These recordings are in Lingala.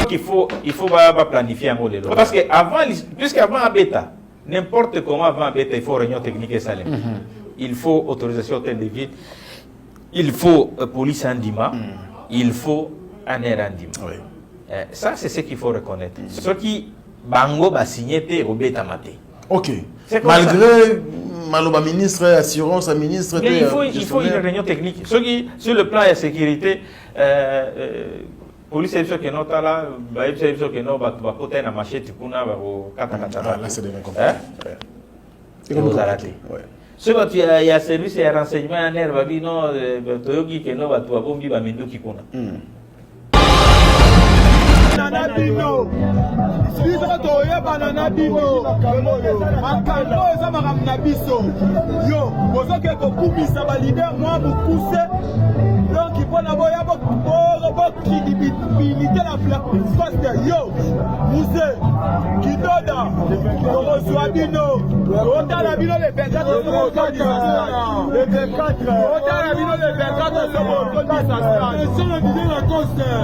qu'il faut il faut ba, ba planifier yango lelo, parce que avant, puisque avant abeta n'importe comment, avant abeta, il faut réunion technique esalema, il faut autorisation hôtel de ville, il faut police andima, il faut ANR andima. Ça, c'est ce qu'il faut reconnaître. Soki bango basigné te, ekobetama te. C'est comme Malgré maloba ministre, assurance ministre. Mais il faut une réunion technique. Soki sur le plan ya sécurité, police yebi soki no tala, bayebi yebi soki no bato bakota ye na machette kuna, bakokatakata. Ah, là, c'est devient compliqué. Hein? Ekozala te. Soki bato ya service ya renseignement ya ANR babi no, toyoki ke no bato babombi baminduki kuna. Na bino biso toyebana na bino, makambo eza makambo na biso. Yo bozoke kokumisa baleader mwa mokuse, donc mpona boya bocrédibilité na Lacoste. Yo muse kidoda, tokozwa bino, totala bino le 24, le 24, otala bino le 24,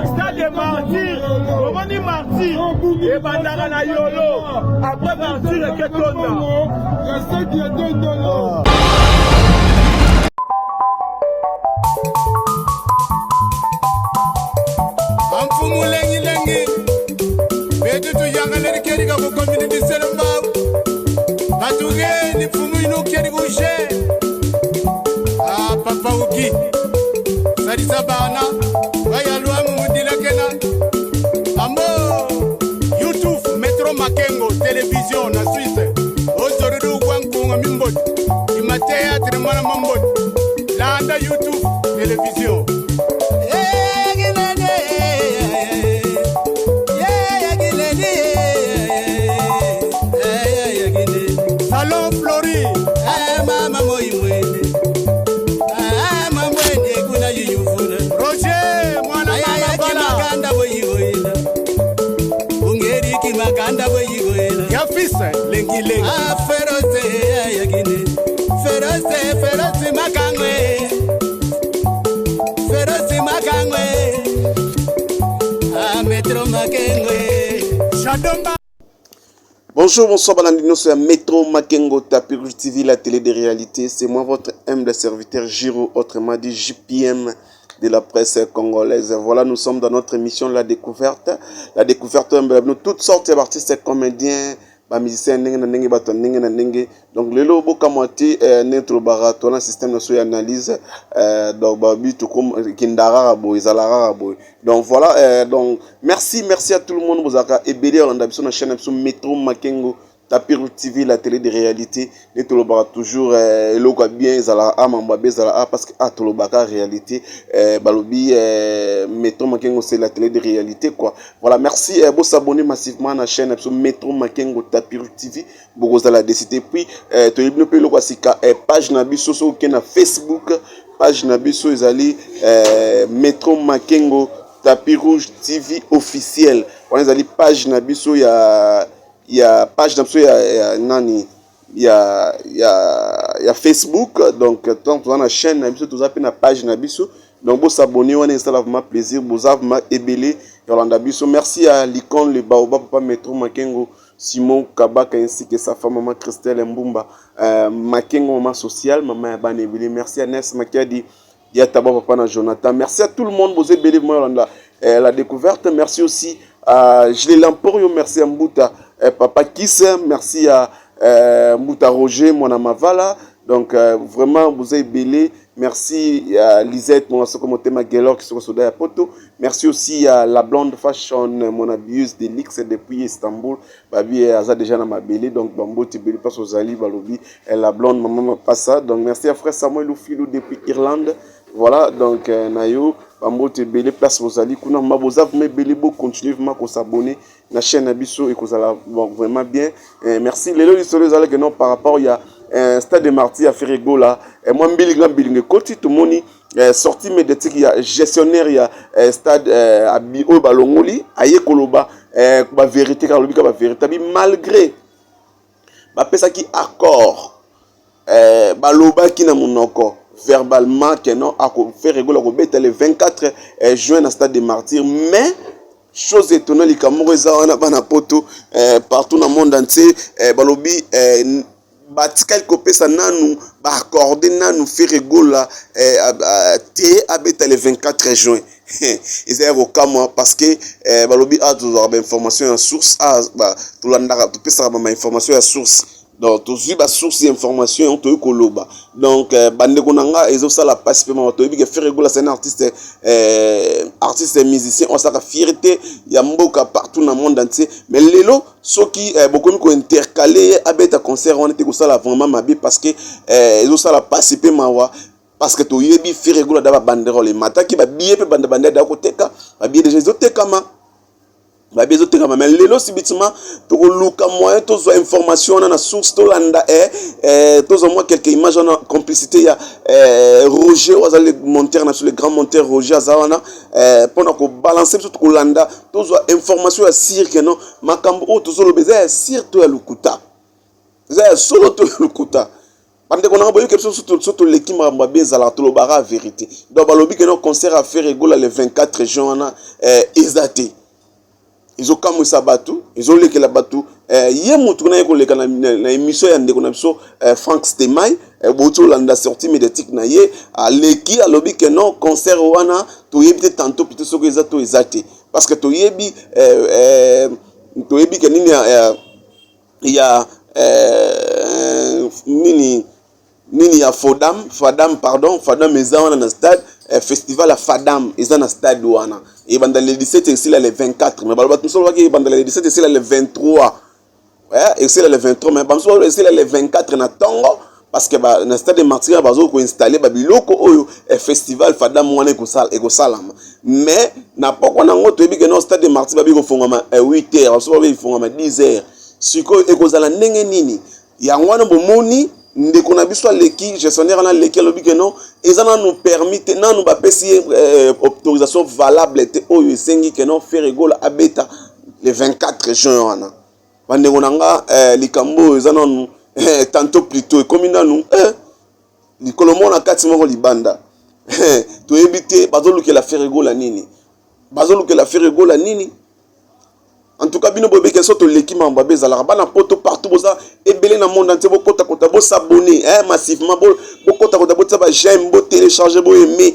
stade de Martyr. Omoni, Martyr ebandaka na Yolo, après Martyr eketonda. Amfumu lengi betu tuyangaleri keri ka kukomini disele mbawu batuge ni mfumu inu keri kushe. Ah, papa uki salisa bana bayalwamu mudilakena amo YouTube Metro Makengo Télévision na Suisse ozorudu gwankunga mimboti ima théâtre mana mamboti landa YouTube Télévision. Salon Flori. Roger mwana mama Bala ya fils lengi lengi. Feroce feroce feroce makangwe feroce makangwe a Metro Makengwe. Shadomba. Bonjour, bonsoir, balandi nyonso ya Metro Makengo Tapis Rouge TV, la télé des réalités. C'est moi, votre humble serviteur Giro, autrement dit JPM de la presse congolaise. Voilà, nous sommes dans notre émission La Découverte. La Découverte, nous, toutes sortes d'artistes, comédiens, bamusicien ndenge na ndenge, bato ndenge na ndenge. Donc lelo bokamwa te, ndenge tolobaka, tona système na so ya analyse, donc babi tokenda kaka boye, ezala kaka boye. Donc voilà, donc merci, merci à tout le monde. Bozalaka ebele olanda biso na chaîne na biso Metro Makengo Tapis Rouge TV, la télé de réalité. Nde tolobaka toujours, eloko ya bien ezalaka a mambo abe ezala a parce que a tolobaka réalité, balobi Metro Makengo, c'est la télé de réalité, quoi. Voilà, merci, bosabonner massivement na chaîne na biso Metro Makengo Tapis Rouge TV, bokozala décidé. Puis toyebi no mpe eloko ya sika, page na biso, soki okende na Facebook, page na biso ezali Metro Makengo Tapis Rouge TV officiel. Wana ezali page na biso ya page na biso ya nani ya Facebook. Donc tant toza na chaîne na biso, toza mpe na page na biso, donc bosabonner wana, esala vraiment plaisir. Boza vraiment ebele ya kolanda biso. Merci à Licon le Baoba, papa Metro Makengo Simon Kabaka, ainsi que sa femme maman Christelle Mbumba Makengo, maman sociale, maman ya bana ebele. Merci à Nes Makiadi Diataba, papa na Jonathan. Merci à tout le monde, boza ebele vraiment yolanda La Découverte. Merci aussi à Gilles Lamporio, merci à Mbuta papa Kis, merci à Mbuta Roger Mwana Mavala. Donc vraiment boza ebele. Merci à Lisette mon soko motema Gelor qui soda ya poto. Merci aussi à la Blonde Fashion, mon habilleuse de luxe depuis Istanbul, babi aza déjà na mabele. Donc bambote ebele place ozali, balobi la Blonde, maman mapasa. Donc merci à frère Samuel Oufilou depuis Irlande. Voilà, donc na yo bambote ebele place bozali kuna. Ma boza vraiment ebele, bocontinue vraiment kosabonner na chaîne na biso, ekozala bon, vraiment bien. Merci. Lelo lisolo ezalaki non par rapport ya stade de Martyr ya Ferre Gola, mwa mbilinga mbilinga ekoti. Tomoni sortie médiatique ya gestionnaire ya stade abi oyo balongoli, aye koloba bavérité kaka, alobi kaka bavérité. Abi malgré bapesaki accord, balobaki na monoko verbalement ke non, Ferre Gola kobeta le 24 juin na stade de Martyr, mais Chose étonnant, likambo moko eza wana, bana poto partout na monde entier balobi batikali kopesa nanu, baaccorde nanu Ferre Gola te abeta le 24 juin. Eza ya kokamwa, parce que balobi awa tozwaka bainformation ya source, tolandaka, topesaka bamainformation ya source. Donc tozwi basource ya information yango, toyei koloba. Donc bandeko na nga, ezosala mpasi mpe mama. Toyebi ke Ferre Gola, c'est un artiste musicien oyo asalaka fierté ya mboka partout na monde entier. Mais lelo soki bokomi kointercaler ye abeta concert wana te, kosala vraiment mabe, parce que ezosala mpasi mpe mawa, parce que toyebi Ferre Gola da babanderole emataki, babillet mpe banda banda da koteka, babillet déjà ezotekama, babillet ezotekama. Mais lelo subitement, tokoluka moyen tozwa information wana na source, tolanda tozwa mwa quelques images wana, complicité ya Roger oyo aza le monteur na biso, le grand monteur Roger aza wana mpona kobalancer biso. Tokolanda, tozwa information ya sûr ke non, makambo oyo tozoloba eza ya sûr to ya lokuta, eza ya solo to ya lokuta. Bandeko nanga, boyoki biso, so toleki makambo mabe ezalaka, tolobaka vérité. Donc balobi ke non, concert ya Ferre Gola le 24 juin wana eza te. Ezokamwisa bato, ezolekela bato. Ye motu kuna ye koleka na émission ya ndeko na biso Frank Stemai. Bouti olanda sortie médiatique na ye, aleki alobi ke non, concert wana toyebi te, tantôt plutôt soki eza to eza te, parce que toyebi ke nini ya nini nini ya Fodam, Fadam, pardon, Fadam eza wana na stade. Festival ya Fadam eza na stade wana, ebanda le 17, esila le 24. Mais baloba mosusu balobaki ebanda le 17, esila le 23, esila le 23, mais bamosusu baloba esila le 24 na ntongo, parce que na stade de Martyr bazo koinstaller babiloko oyo festival Fadam wana ekosalama. Mais na pokwa nango, toyebi ke no, stade de Martyr babi kofongama 8 heures, bamosusu babi kofongama 10 heures. Sikoyo ekozala ndenge nini? Yango wana bomoni ndeko na biso aleki, gestionnaire wana aleki alobi ke non, eza nanu permis te, nanu bapesi ye autorisation valable te oyo esengi ke non, Ferre Gola abeta le 24 juin wana. Bandeko na nga, likambo oyo eza nanu tantôt plutôt, ekomi nanu likolo moko na kati, moko libanda. Toyebi te bazolukela Ferre Gola nini, bazolukela Ferre Gola nini. En tout cas, bino boyebeke so toleki makambo abe ezalaka. Bana poto partout, boza ebele na monde entier, bokotakota, bos'abonner massivement, bokotakota, botia baj'aime, botélécharge, boaime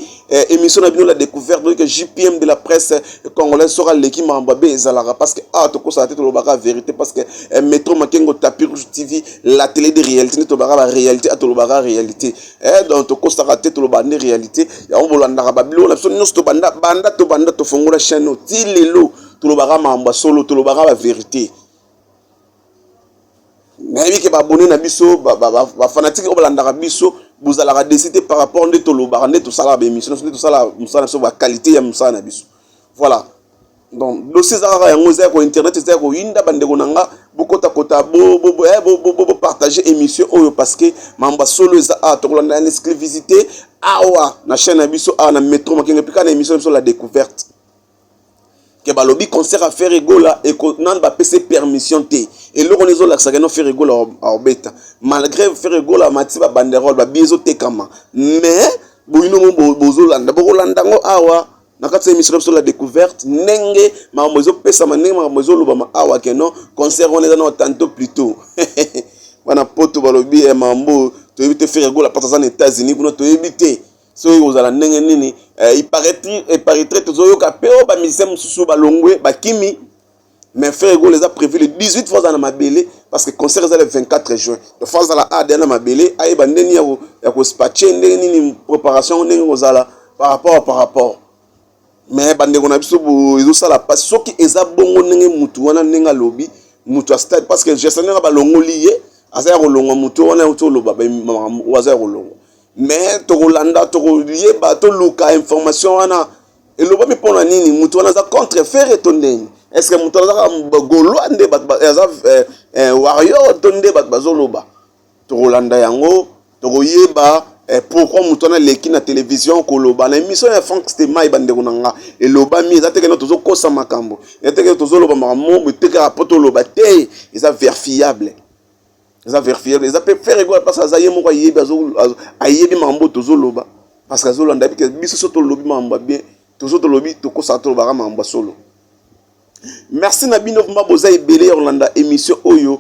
émission na bino La Découverte. Boyeke JPM de la presse congolaise, soki aleki makambo abe ezalaka, parce que awa tokosala te, tolobaka vérité, parce que Métro Makengo, Tapis Rouge TV, la télé de réalité, nde tolobaka baréalité, a tolobaka réalité. Donc tokosaka te, tolobaka nde réalité. Yango bolandaka babiloko na biso nyonso, tobanda banda tobanda tofongola chaîne oyo ti lelo, tolobaka makambo ya solo, tolobaka bavérité. Nayebi ke baabonnés na biso, bafanatiques oyo balandaka biso, bozalaka déçus te par rapport nde tolobaka, nde tosalaka baémission, nde tosala mosala na biso, baqualité ya mosala na biso. Voilà, donc dossier eza kaka yango, eza ya ko internet, eza ya koyinda. Bandeko na nga, bokotakota, bopartage émission oyo, parce que makambo ya solo eza awa. Tokolanda na exclusivité awa na chaîne na biso, awa na Métro Makenge, mpe kaka na émission na biso La Découverte, ke balobi concert ya Ferre Gola nanu bapesi permission te. Eloko wana ezolakisaka no, Ferre Gola aobeta malgré Ferre Gola mati babanderole, babillet ezotekama. Mais boyino mo bozolanda, bokolanda yango awa na kati ya émission na biso La Découverte, ndenge makambo ezopesama, ndenge makambo ezolobama awa, ke non, concert wana eza na tantôt plutôt. Wana poto balobi makambo toyebi te. Ferre Gola mpasi aza na États-Unis kuna, toyebi te soki kozala ndenge nini. Il paraîtrait tozoyoka mpe oyo bamusicien mosusu balongwe, bakimi. Mais Ferre Gola eza prévu le 18, faut azala na mabele, parce que concert eza le 24 juin. Donc faut azala ade na mabele, ayeba ndenge ya kodispatcher, ndenge nini préparation, ndenge kozala par rapport. Mais bandeko na biso, ezosala mpasi soki eza bongo ndenge mutu wana ndenge alobi, mutu ya stade, parce que gestionnaire balongoli ye, aza ya kolongwa. Mutu wana euti oloba makambo oyo, aza ya kolongwa. Mais tokolanda, tokoyeba, toluka information wana elobami mpona nini. Mutu wana aza contre Ferre to ndeni? Est ce que mutu wana aza Gaulois nde bato aza warrior to nde bato bazoloba? Tokolanda yango, tokoyeba pourquoi moto wana aleki na télévision koloba na émission ya Frank Stemai. Bandeko na nga, elobami eza te kende tozokosa makambo, eza te kende tozoloba makambo mo etekaka mpo toloba te. Eza verifiable, eza verifiable, eza mpe Ferre Gola, parce aza ye moko ayebi, ayebi makambo tozoloba, parce que azolanda, yebi ke biso so tolobi makambo ya bien, tozo tolobi, tokosaka, tolobaka makambo ya solo. Merci na bino vraiment, boza ebele ya kolanda émission oyo.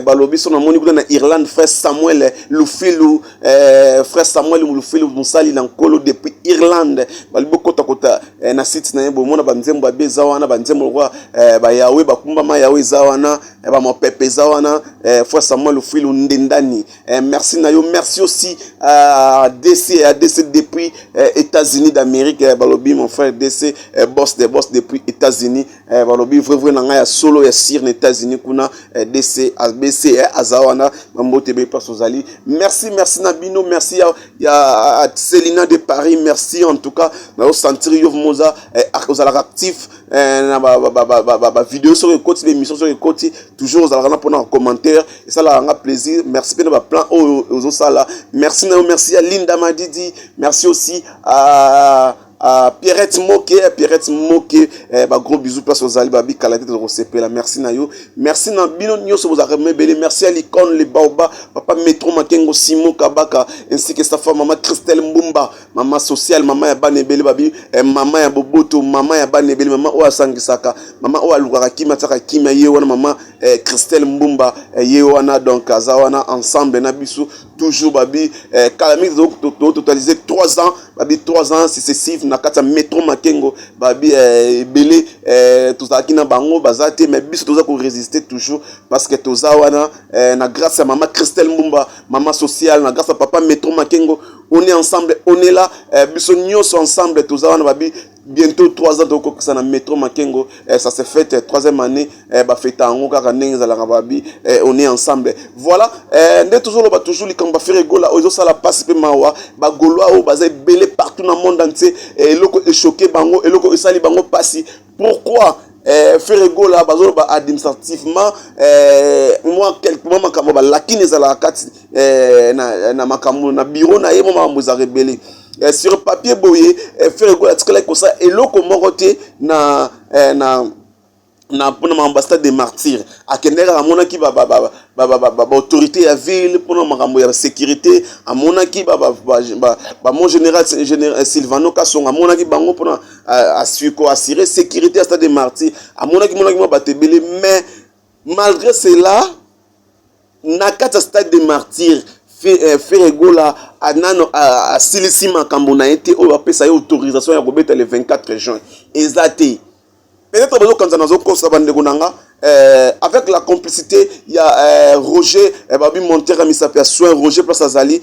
Balobi so namoni kuna na Irlande, frère Samuel Lufilu, frère Samuel Lufilu, mosali na Nkolo depuis Irlande. Balobi bokotakota na site na ye, bomona banzembo abe eza wana, banzembo lokwa bayawe bakumbama, yawe eza wana, bamopepe eza wana. Frère Samuel Lufilu Ndendani, merci na yo. Merci aussi à DC, à DC depuis États-Unis d'Amérique. Balobi mon frère DC, boss des boss depuis États-Unis. Balobi vrai vrai na ngai ya solo ya sire na États-Unis kuna, DC ABC, aza wana. Bambote be place ozali. Merci, merci na bino. Merci ya Célina de Paris, merci. En tout cas nazosentir yo moza ozalaka actif na bavideo soki ekoti, baémission soki ekoti, toujours ozalaka na mpona commentaire, esalaka nga plaisir. Merci mpe na baplan oyo ozosala. Merci na yo. Merci ya Linda Madidi, merci aussi à Pierrette Moke, Pierrette Moke, ba gros bisous place ozali, babi kala te tokosepela. Merci na yo, merci na bino nyonso bozalaka mebele. Merci à l'icône le Baoba, papa Metro Makengo, Simon Kabaka, ainsi que sa femme mama Christelle Mbumba, mama sociale, mama ya bana ebele, babi mama ya boboto, mama ya bana ebele, mama oyo asangisaka, mama oyo alukaka kimia, atiaka kimia, ye wana mama Christelle Mbumba, ye wana. Donc aza wana ensemble na biso toujours. Babi kala mingi tototaliser 3 ans, babi 3 ans successif na kati ya Metro Makengo. Babi ebele tozalaki na bango baza te, mais biso toza korésister toujours parce que toza wana na grâce ya mama Christelle Mbumba, mama sociale, na grâce ya papa Metro Makengo. On est ensemble, on est là, biso nyonso ensemble toza wana. Babi bientôt 3 ans tokokisa na Metro Makengo, ça s'est fait troisième année, bafeta yango kaka ndenge ezalaka. Babi on est ensemble, voilà. Nde tozoloba toujours likambo baFerre Gola oyo ezosala mpasi mpe mawa. Bagaulois oyo baza ebele partout na monde entier, eloko echoquer bango, eloko esali bango mpasi, pourquoi Ferre Gola bazoloba administrativement mwa quelque mwa makambo balakini ezalaka kati na makambo na bureau na ye, mwa makambo ezalaka ebele. Sur papier boye, Ferre Gola atikalaki kosala eloko moko te na mpona makambo ya Stade de Martyr. Akendeki kaka, amonaki baautorité ya ville mpona makambo ya sécurité, amonaki bamon général Sylvano Kasongo, amonaki bango mpona koassurer sécurité ya Stade de Martyr, amonaki monaki mwa bato ebele. Mais malgré cela, na kati ya Stade de Martyr, Ferre Gola nano asilisi makambo na ye te oyo bapesa ye autorisation ya kobeta le 24 juin eza te. Peut-être bazokanisa nazokosa, bandeko na nga, avec la complicité ya Roger, babi montere ya misapi ya soin, Roger place azali,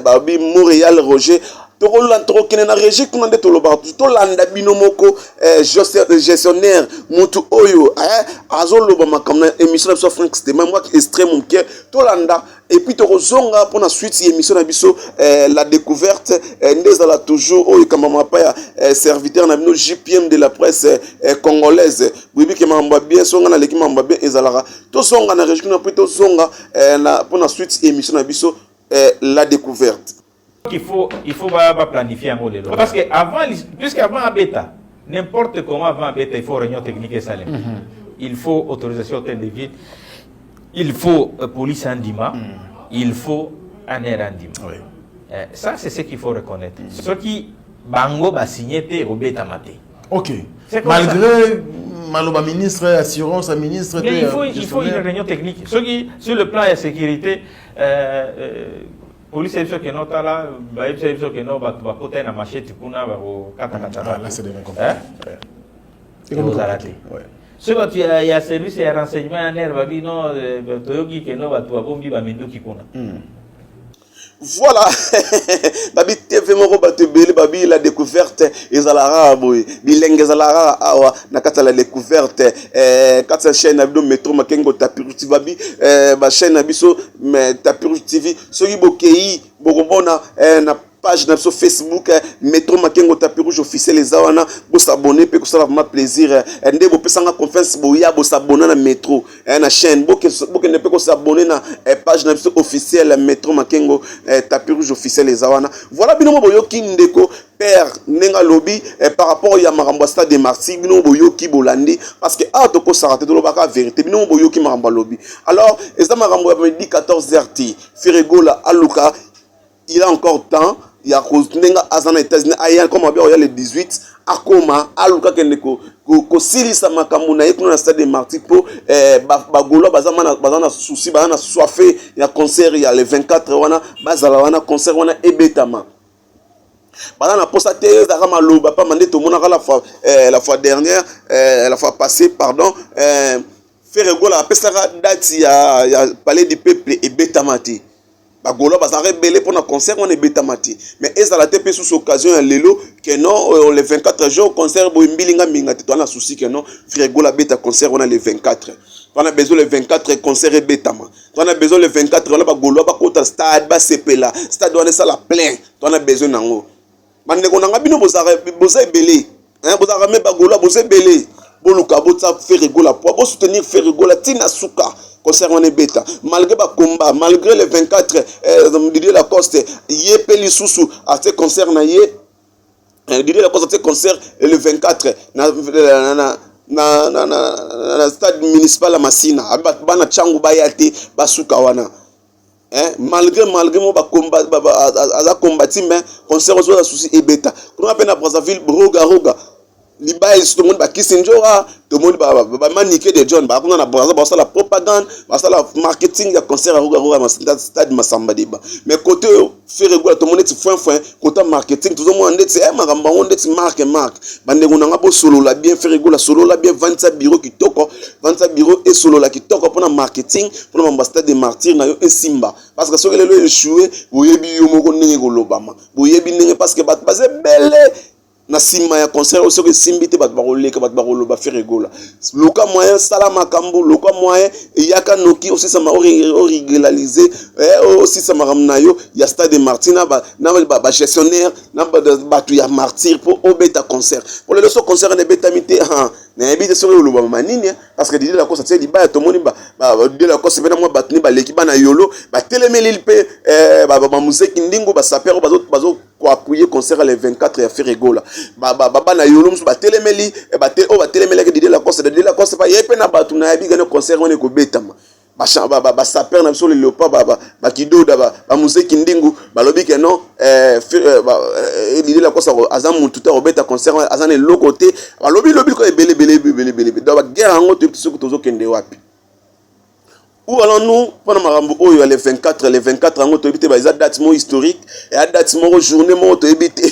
babi Montréal, Roger. Tokokende na régie kuna nde tolobaka, tolanda bino moko gestionnaire, mutu oyo azoloba makambo na émission na biso Frank Stema. Mwa extrait moke tolanda et puis tokozonga mpona suite ya émission na biso La Découverte, nde ezala toujours oyo ekambama pa ya serviteur na bino JPM de la presse congolaise. Boyebi ke makambo ya bien, songa naleki makambo ya bien ezalaka. Tozonga na régie kuna mpe tozonga mpona suite ya émission na biso La Découverte. Il faut ba planifier yango lelo parce que avant, puisque avant abeta n'importe comment, avant abeta, il faut réunion technique esalema, il faut autorisation hôtel de ville, il faut police andima, il faut ANR andima. Ça, c'est ce qu'il faut reconnaître. Soki bango basigné te, ekobetama te. C'est comme Malgré maloba ministre, assurance ya ministre. Mais il faut une réunion technique. Soki sur le plan ya sécurité, police yebi soki no tala, bayebisa yebi soki no bato bakota ye na machette kuna, bakokatakata. Ah, là, c'est devient compliqué. Hein? Ekozala te. Soki bato ya service ya renseignement ya ANR babi no, toyoki ke no bato babombi baminduki kuna. Voilà, babi TV moko, bato ebele, babi La Découverte ezalaka kaka boye, bilenge ezalaka kaka awa na kati ya La Découverte, kati ya chaîne na bino Metro Makengo Tapis Rouge TV. Babi bachaîne na biso Tapis Rouge TV, soki bokei bokomona na page na biso Facebook, Metro Makengo Tapis Rouge officiel eza wana. Bos'abonner mpe kosala vraiment plaisir, nde bopesanga confiance, boya bos'abonner na Metro, na chaîne, bokende mpe kos'abonner na page na biso officielle Metro Makengo Tapis Rouge officiel eza wana. Voilà, bino mo boyoki ndeko père ndenge alobi par rapport ya makambo ya Stade de Martyr. Bino mo boyoki, bolandi, parce que awa tokosaka te, tolobaka vérité. Bino mo boyoki makambo alobi. Alors eza makambo ya midi 14 heures te. Ferre Gola aluka, il a encore temps. Ya ndenge aza na États-Unis, aya comme abi oya le 18, akoma aluka kende kosilisa makambo na ye kuna na Stade de Martyr, mpo bagaulois baza na souci, baza na soif ya concert ya le 24 wana. Bazala wana, concert wana ebetama. Baza na posa te ezalaka maloba pamba. Nde tomonaka la fois dernière, la fois passée, pardon, Ferre Gola apesaka date ya Palais du Peuple, ebetama te. Bagaulois bazalaka ebele mpona concert wana, ebetama te. Mais ezala te mpe susu occasion ya lelo ke non, le 24 juin concert boye, mbilinga mbinga te. Toza na souci ke non, Ferre Gola abeta concert wana le 24. Toza na besoin le 24 concert ebetama. Toza na besoin le 24 wana bagaulois bakota stade, basepela, stade wana esala plein. Toza na besoin nango. Bandeko na nga, bino boza ebele, bozalaka me bagaulois, boza ebele. Boluka botia Ferre Gola poids, bosoutenir Ferre Gola ntina suka, concert wana ebeta malgré bakomba, malgré le 24. Didier Lacoste ye mpe lisusu atie concert na ye. Didier Lacoste atie concert le 24 na stade municipal ya Masina. Bana ntango baya te, basuka wana, hein? Malgré mo bakomba aza kombati, mais concert ozo souci ebeta kuna mpe na Brazzaville. Roga Roga libaya lisusu, tomoni bakisi njora, tomoni bamanike de John bakuna na Braza, basala propagande, basala marketing ya concert ya Roga Roga, stade Masamba Deba. Mais côté oyo Ferre Gola, tomoni neti foin foin côté marketing. Tozomona ndeti makambo yango ndeti marque marque. Bandeko na nga, bosolola bien. Ferre Gola, solola bien, vandisa bureau kitoko, vandisa bureau esolola kitoko mpona marketing, mpona mambo ya Stade de Martyr na yo esimba. Parce que soki lelo échoué, boyebi yo moko ndenge kolobama, boyebi ndenge, parce que bato baza ebele na nsima ya concert oyo. Soki esimbi te, bato bakoleka, bato bakoloba. Ferre Gola, luka moyen, sala makambo, luka moyen, eyaka noki, osisama, orégulariser, osisa makambo na yo ya Stade de Martyr na bagestionnaire, na bato ya Martyr, mpo obeta concert. Po lelo so concert wana ebetami te, nayebi te soki olobama nini, parce que Didier Lacoste atie libaya. Tomoni Didier Lacoste mpe na mwa bato ni baleki bana yolo, batelemeli mpe bamuzeki ndingo, basapeurs bazo koappuyer concert le 24 ya Ferre Gola. Bana yolo mosusu batelemeli oyo batelemelaki Didier Lacoste. Didier Lacoste pa ye mpe na bato nayebi kane concert wana ekobetama. Basapeurs na biso, le Léopard, bakidoda, bamuzeki ndingu, balobi ke non, Didier Lacoste aza mutu te akobeta concert, aza na eloko te. Balobi lobi ko ebele ebele ebele ebele. Donc baguerre yango, toyebi soki tozokende wapi. Où allons-nous mpona makambo oyo ya le 24? Le 24 yango toyebi te, eza date moko historique, eya date moko, journée moko toyebi te.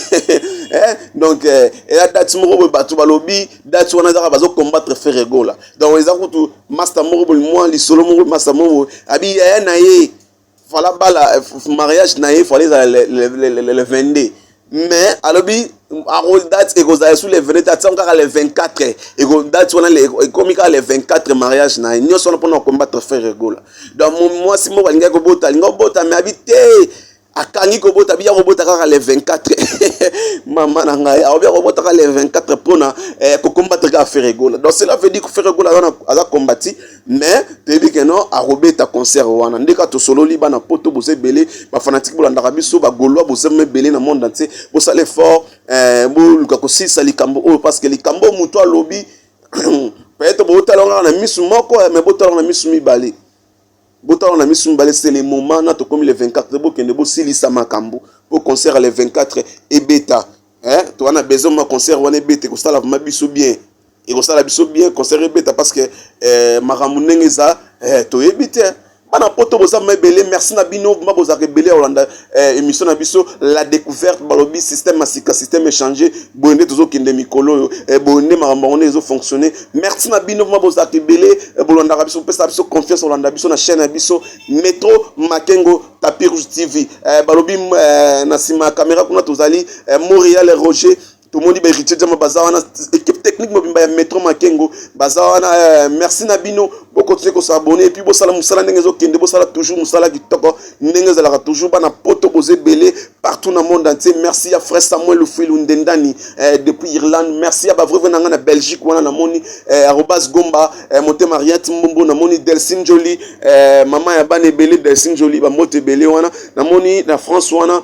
Donc eya date moko boye, bato balobi date wana ezaka bazocombattre Ferre Gola. Donc eza kutu master moko boye, mwa lisolo moko, master moko boye abi yaya na ye fala bala, mariage na ye fala ezala le 22, mais alobi date ekozala sur le 22, atiango kaka le 24. Date wana ekomi kaka le 24, mariage na ye nyonso wana mpona kocombattre Ferre Gola. Donc mwasi moko alingaki kobota, alingi kobota, mais abi te, akangi kobota, biya kobota kaka le 24. Mama na ngai, aobi akobota kaka le 24 mpona kocombattre kaka Ferre Gola. Donc cela veut dire que Ferre Gola aza kombati, mais toyebi ke non, akobeta concert wana. Nde kaka tosololi. Bana Poto boza ebele, bafanatiques bolandaka biso, bagaulois boza ebele na monde entier, bosala effort, boluka kosilisa likambo oyo, parce que likambo oyo moto alobi, peut-être botala kaka na misu moko, mais botala na misu mibale, botala na misu mibale. C'est le moment na tokomi le 24, bokende bosilisa makambo po concert le 24 ebeta. Toza na besoin ma concert wana ebeta, ekosala vraiment biso bien, ekosala biso bien concert ebeta, parce que makambo ndenge eza, toyebi te. Bana Poto boza ma ebele, merci na bino ma bozalaka ebele ya kolanda émission na biso La Découverte. Balobi système ya sika, système échangé boye nde tozokende mikolo oyo, boye nde makambo yango nde ezofonctionne. Merci na bino ma bozalaka ebele, bolandaka biso, bopesaka biso confiance, kolanda biso na chaîne ya biso Metro Makengo Tapis Rouge TV. Balobi na nsima ya caméra kuna tozali Montréal Roger, tomoni bahéritier Diama baza wana, équipe technique mobimba ya Metro Makengo baza wana. Merci na bino, bokontinue kos'abonner et puis bosala mosala ndenge ezokende, bosala toujours mosala kitoko ndenge ezalaka toujours. Bana Poto boza ebele partout na monde entier. Merci ya frère Samuel Lufuilu Ndendani depuis Irlande. Merci ya bavrai na ngai na Belgique wana, namoni arobas Gomba, motema Riat Mbombo, namoni Delcine Joli, mama ya bana ebele, Delcine Joli, bambote ebele wana. Namoni na France wana.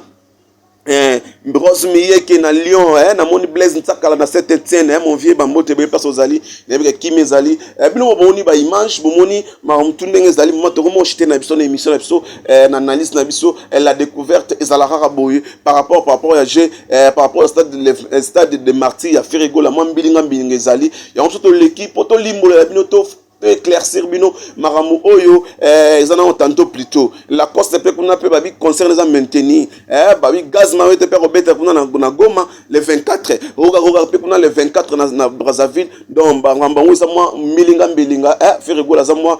Rose Miyeke na Lyon, namoni Blaise Ntsakala na Saint Etienne, mon vieux, bambote ebele place ozali, nayebi ke kimi ezali. Bino bomoni ba image, bomoni makambo ndenge ezali. Mama, tokomi oshite na biso na émission na biso, na analyse na biso, la découverte ezala kaka boye par rapport ya jeu, par rapport au stade de Martyr ya Ferre Gola. Mwa mbilinga mbilinga ezali yango. Biso toleki mpo tolimbolela bino, to éclaircir bino makambo oyo eza nango. Tantôt plutôt Lacoste mpe kuna mpe babi concert eza maintenir, babi Gaz Mawete mpe akobeta kuna na Goma le 24, Roga Roga mpe kuna le 24 na Brazzaville. Donc makambo yango eza mwa mbilinga mbilinga. Ferre Gola aza mwa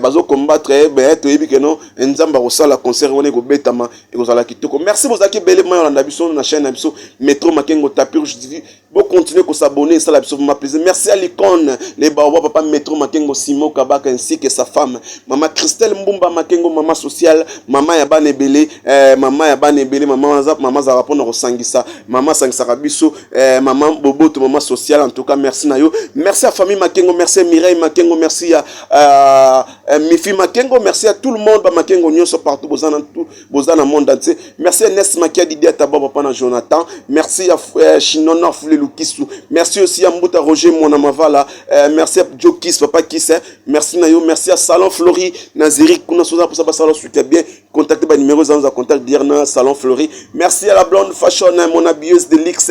bazocombattre. Toyebi ke no Nzambe akosala, concert wana ekobetama, ekozala kitoko. Merci, bozalaki ebele mai olanda biso na chaîne na biso Metro Makengo Tapis Rouge TV. Bocontinue kos'abonner, esala biso vraiment plaisir. Merci à l'icône, les baoba, papa Metro Makengo, Simon Kabaka, ainsi que sa femme, mama Christelle Mbumba Makengo, mama sociale, mama ya bana ebele, mama ya bana ebele, mama mama azalaka mpona kosangisa, mama asangisaka biso, mama boboto, mama sociale. En tout cas, merci na yo. Merci à famille Makengo, merci à Mireille Makengo, merci à Mifi Makengo, merci à tout le monde ba Makengo nyonso partout boza na tout, boza na monde entier. Merci à Nes Makia, Didier Taba, papa na Jonathan. Merci à Shinona Fule Lukisu. Merci aussi à Mbuta Roger Mwana Mavala, merci à Joe Kiss, papa Kiss, hein. Merci na yo. Merci à Salon Flori na Zurich kuna soza pour ça ba salon suite bien contacter ba numéro za contact dire na Salon Flori. Merci à la Blonde Fashion, hein, mon habilleuse de luxe,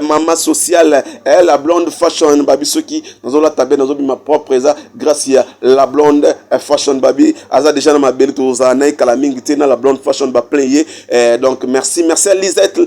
mama sociale, la Blonde Fashion, babi soki nazola tabe, nazobima propre, eza grâce ya la Blonde Fashion. Babi aza déjà na mabele, tozala na ekala mingi te na la Blonde Fashion ba plein ye. Donc merci, merci à Lisette,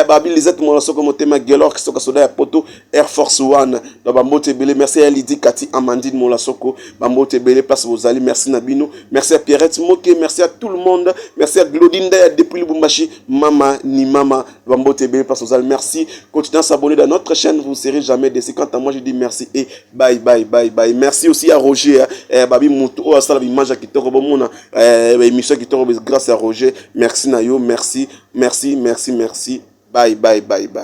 babi Lisette mwana soko motema Gelor soka soda ya poto Air Force One. Donc bambote ebele. Merci à Lydie Kati Amandine Mola Soko, bambote ebele place bozali, merci na bino. Merci à Pierrette Moke, merci à tout le monde. Merci à Glodine Ndaya depuis Lubumbashi, mama ni mama, bambote ebele place bozali. Merci, continuez à s'abonner dans notre chaîne, vous ne serez jamais déçus. Quant à moi, je dis merci et bye bye bye bye. Merci aussi à Roger, hein, babi mutu oyo asala image ya kitoko, bomona émission ya kitoko grâce à Roger. Merci na yo, merci, merci, merci, merci. Bye bye bye bye.